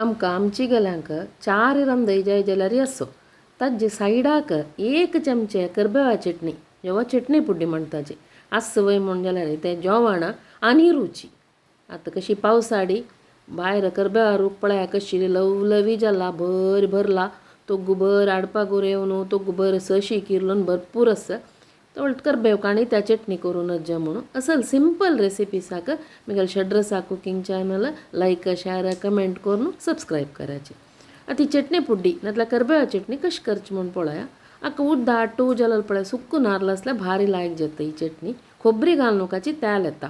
आमकां आमची गेल्यांक चार रांदय जाय जाल्यार असो ताजे सायडाक एक चमचे करबेवा चटणी जेवा चटणी पुड्डी म्हणटाची आस वय म्हूण जाल्यार तें जेवण आनी रुची. आतां कशी पावसाडी भायर करबेवा रूख पळया कशी लवलवी जाला, भर भरला, तोग्गु भर हाडपाक येवन तोग्गु भर सशी किर्लून भरपूर आसा. तवळ करबेव काणी त्या चटणी करून जा म्हणून असल सिंपल रेसिपी साक Miguel Shadrasa cooking channel like share comment करून सबस्क्रायब करायची. आतां ही चटणी पुड्डी नातल्यार करबेवा चटणी कशी करची म्हूण पळया. आका उद्दा जाल्यार पळय सुक्क नारल आसल्यार भारी लायक जाता ही चटणी. खोबरी घालनुकाची तेल येता.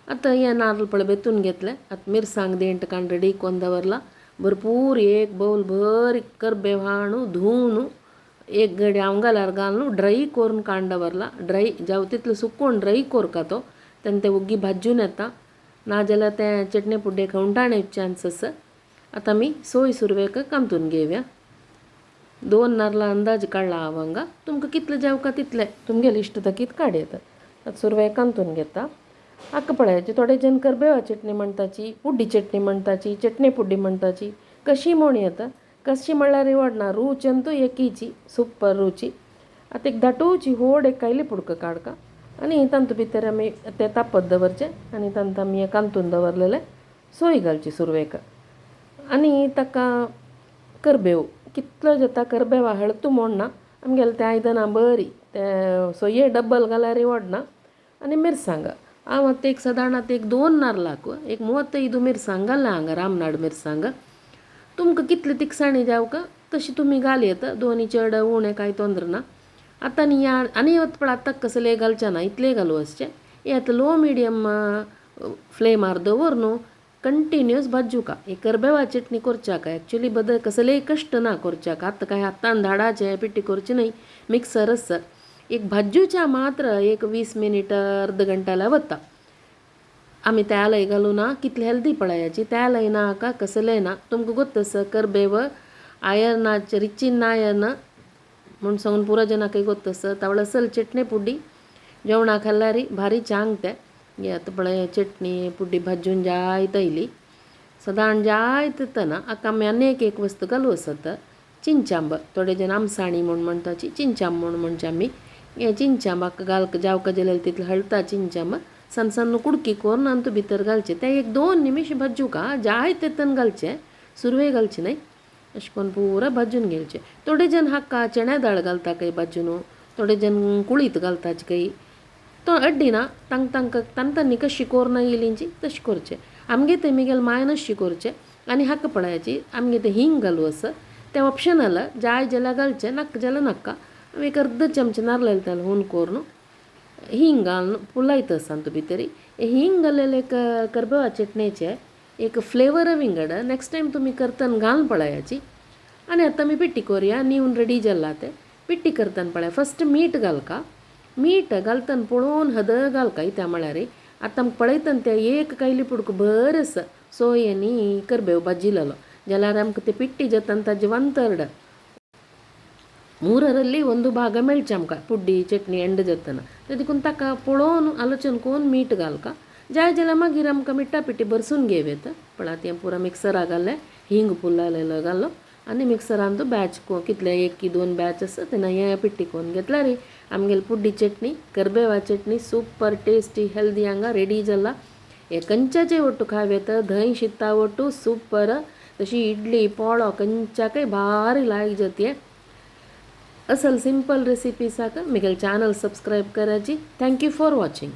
आतां हें नारल पळय बेतून घेतलें. आतां मिरसांग देंट काण रेडी कोन्न दवरला. भरपूर एक बौल भर करबेव हाणू धुवन एक गडी हांव घाल्यार घालून ड्राय करून काण दवरला. ड्राय जावं तितलो सुकोवन ड्राय कोरका तो तेन्ना तें ओग्गी भाजून येता, नाजाल्यार तें चटणी पुड्डेक हुंटाणे चान्स आसा. आतां आमी सोय सुरवेक कांतून घेवया. दोन नारला अंदाज काडला हांव हांगा, तुमकां कितले जेवका तितले तुमगेले इश्ट तकीत काड येता. आतां सुरवेक कांतून घेता. आका पळयाचे थोडे जण करबेवा चटणी म्हणटाची, पुड्डी चटणी म्हणटाची, चटणी पुड्डी म्हणटाची, कशी म्हण येता. कशी म्हणल्यार रिवडना, रूच अंतू एकीची सुपर रुची. आतां एक धाटूची होड एक कायली पुडको काडका आनी तातूंत भितर आमी ते तापत दवरचें आनी तातूंत आमी कांतून दवरलेलें सोय घालची सुरवेक. आनी ताका करबेव कितलो जाता करबेवा हळतू म्हूण ना, आमगेले तें आयदनां बरीं ते सोये डब्बल घाल्यार रिवडना. आनी मिरसांग हांव आतां एक सादारण आतां एक दोन नारलाक एक 35 मिरसांग घालला हांगा, रामनाड मिरसांग. तुमकां कितले तिखसाणी जावका तशी तुमी घाल येता, दोनी चड उणें कांय तोंद्र ना. आतां न्ही ह्या आनी पळय आतां कसलें घालचें ना, इतलें घालूं आसचें. हें आतां लो मिडियम फ्लेमार दवर न्हू कंटिन्यूस भाजुका. ही करबेवा चटणी करच्याक एक्चुली बदल कसलेय कश्ट ना करच्याक. आतां कांय हातान धाडाचें पिट्टी करची न्हय, मिक्सर आसा. एक भाजूच्या मात्र एक 20 मिनीट अर्द घंटा वता. आमी तेलय घालूं ना, कितले हेल्दी पळयाची, तेलय ना का कसलेय ना. तुमकां गोत्त आसा करबेव आयर्नाचे रिच इन आयर्न म्हूण सांगून पुरो जनाकय गोत्त आसा. तवळ असल चटणी पुड्डी जेवणा खाल्यार भारी चांग तें. हे आतां पळय चटणी पुड्डी भाजून जायत आयली, सदां जायत येतना आतां आमी आनी एक एक वस्तू घालूं आसत. चिंचांब थोडे जण आमसाणी म्हूण म्हणटाची, चिंचांब म्हूण म्हणचे आमी. हे चिंचांब आतां घाल जावका जाल्यार तितलें हळता चिंचांब सन्न सन्न कुडकी करून आनी भितर घालचें. तें एक 2 निमिश भाजूका, जायते तेतन घालचें, सुरवे घालचें न्हय. अशें करून पुरा भाजून घेवचें. थोडे जण हाका चण्या दाळ घालता खंय भाजून, थोडे जण कुळीत घालतात खंय, तो अड्डी ना. तांक तांकां तांकां कशी कोरना येयलींची तशें करचें. आमगे तें मिगेल मायन अशी करचें. आनी हाका पळयाची आमगे तें हिंग घालूं आसा, तें ऑप्शनल, जाय जाल्यार घालचें, नाका जाल्यार नाका. आमी एक अर्द चमचे नारलें तेल हून करून हिंग घालून पुलायत आसा तातूंत भितरी. हिंग घाल्लेलें एक करबेवा चटणेचें एक फ्लेवर विंगड. नेक्स्ट टायम तुमी करतना घालून पळयाची. आनी आतां आमी पिट्टी करुया, निवून रेडी जाला तें. पिट्टी करतना पळया फस्ट मीठ घालका. मीठ घालतना पळोवन हद घालका इत्या म्हळ्यार आतां आमकां पळयतना तें एक कायली पुडको भर आसा सोय आनी करबेव भाजिलेलो, जाल्यार आमकां ते पिट्टी जातना ताजे 1/3 ಮೂರರಲ್ಲಿ ಒಂದು ಭಾಗ मेळचें आमकां पुड्डी चटणी एंड जातना. देखून ताका पळोवन आलोचन करून मीठ घालका. जाय जाल्यार मागीर आमकां मिठा पिट्टी भरसून घेवं येता. पळय आतां हें पुरो मिक्सरा घालें, हिंग पुलायलेलो घालो आनी मिक्सरान तो बॅच कितले 1 की 2 बॅच आसा तेन्ना हें पिट्टी करून घेतल्यार आमगेली पुड्डी चटणी करबेवा चटणी सुपर टेस्टी हेल्दी हांगा रेडी जाला. हे कंच्याचे ಒಟ್ಟು खाव येता, धंय शिता ಒಟ್ಟು सुपर. तशी इडली पोळो कंच्याकय भारी लायक जाती. असल सिंपल रेसिपी साक मिगेल चॅनल सबस्क्रायब करायची. Thank you for watching.